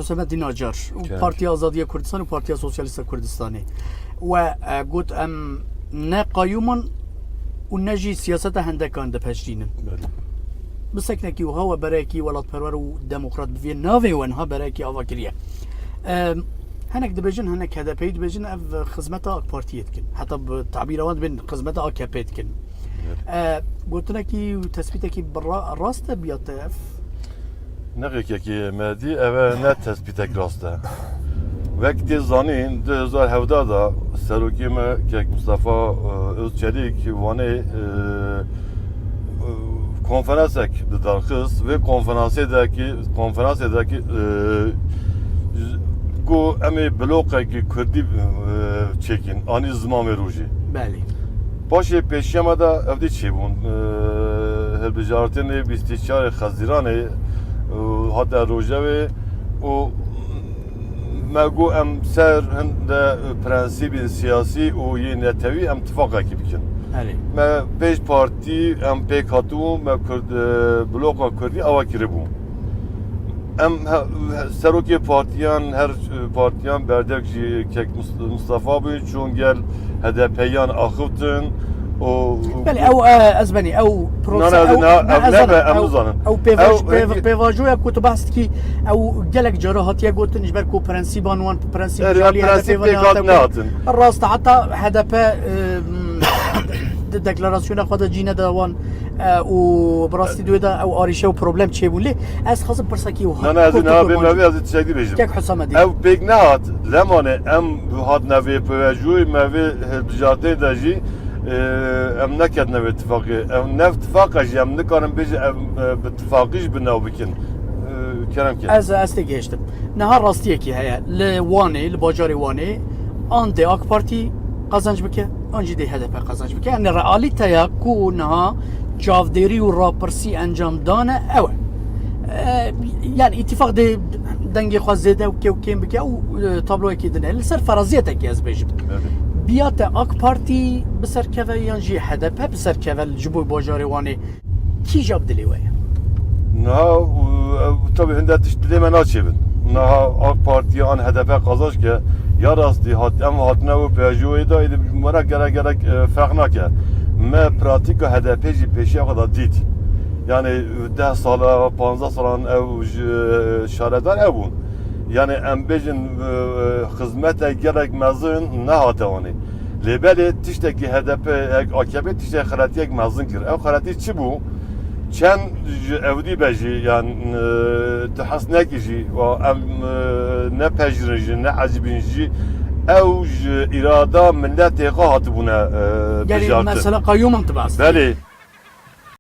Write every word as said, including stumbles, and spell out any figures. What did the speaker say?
Semedî Nacar û Ker. Partiya Azadiya Kurdistan û Partiya Sosyalîst a Kurdistanê. We e, got, em ne qayûm in û ne jî siyaseta hendekan dipejirînin. Belê. Bi seknekî wiha we bereyekî welatperwer û demokrat bi vê navê we niha bereyekî ava kiriye. E, hinek dibêjin, hinek H D P'yî dibêjin, ev xizmeta AK Partiyê dikin. Heta bi tabîra wan dibên xizmeta A K P'yê dikin. E, gotinekî û tespîtekî bi ra- rast e, biyate ev? Ne xêkekî Medî, ev e ne tespîtek rast e. Wek tê zanîn, du hezar hevdeh de serokê me Kek Mustafa e, Özçelik Wanê e, e, konferansek didarxist. Vê konferansê de ki, konferansê de ki e, got em ê bloqekî kurdî e, çêkin, anî ziman vê rojê. Belê. Paşê pêşiya me de ev dî çêbûn. E, hilbijartinê bîst û çarê Xezîranê e, hate rojevê û me got em ser hinde prensîbên siyasî û yê netewî em tifaqekî bikin. Belê. Me pênc partî em pêk hatibûn, me Kurd, e, bloka Kurdî ava kiribû. Em he- he- serokê partiyan, her partiyan berdek jî Kek Mus- Mustafa bû, çûn gel H D P'yan axiftin û Belê, ew e, ez benî, ew proses, Na, na, ew, na, ne, ev ez nebe, zanim, em ew, nizanin. ew pêvaj- Ew, pêv- hekî- pêvajoya ku tu behs dikî, ew gelek cara hatiye gotin, ji ber ku prensîban wan, prensîb Erê, jalî prensîb H D P'ê ve pêk hat nehatin. nehatin. Rasta heta H D P e, de- deklarasyona xwe de cî neda wan e, û bi rastî duê de ew arîşe û problem çêbû. Lê ez xwazim pirsekî wiha Na, na, ez kurtu niha vê kurmancî. me vê ez tiştek dî bêjim. Kek Husamedî. Ew pêk nehat, lemanê em hatine vê pêvajoyê, me vê hilbijartinê de jî e, em neketine vê tifaqê. Ev nev tifaq e jî, em nikarin bêjin ev e, bi tifaqî jî bi nav bikin. E, kerem ke. Ez, ez tê gihiştim. Niha rastiyekî heye. Li Wanê, li bajarê Wanê, an dê AK Partî qezenc bike, an jî dê H D P qezenc bike. Yani realîteya ku niha çavdêrî û rapirsî encam dane ew e. E, yani îtîfaq dê dengê xwe zêde û kê û kêm bike û e, tabloyekî din e. Li ser feraziyetekî ez bêjim. Evet. Biyate AK Partî bi ser keve yan jî H D P bi ser keve ji bo bajarê Wanê kîja bi dilê we ye? Niha, e, tabii hinde tişt dilê me naçêbin. Niha AK Partî an H D P qazanç ke, ya rastî hat, em hatine û pêvajoyê da, êdî ji me re gerek gerek e, ferq nake. Me pratîka H D P jî pêşiya xwe de dît. Yani deh sala, panzdeh salan ew ji şaredar ew bûn. Yani em bêjin e, e, xizmete gelek mezin nehate wanê. Lê belê tiştekî H D P, ek A K P tiştek xeletiyek mezin kir. Ew xeletî çi bû? Çend ji ewdî be jî, yan e, tu hes nekî jî, wa em e, ne pejîrin jî, ne ecibîn jî, ew ji îrada miletê xwe hatibûne e, Yani bijartin. Mesela qayûman tu behs. Belê.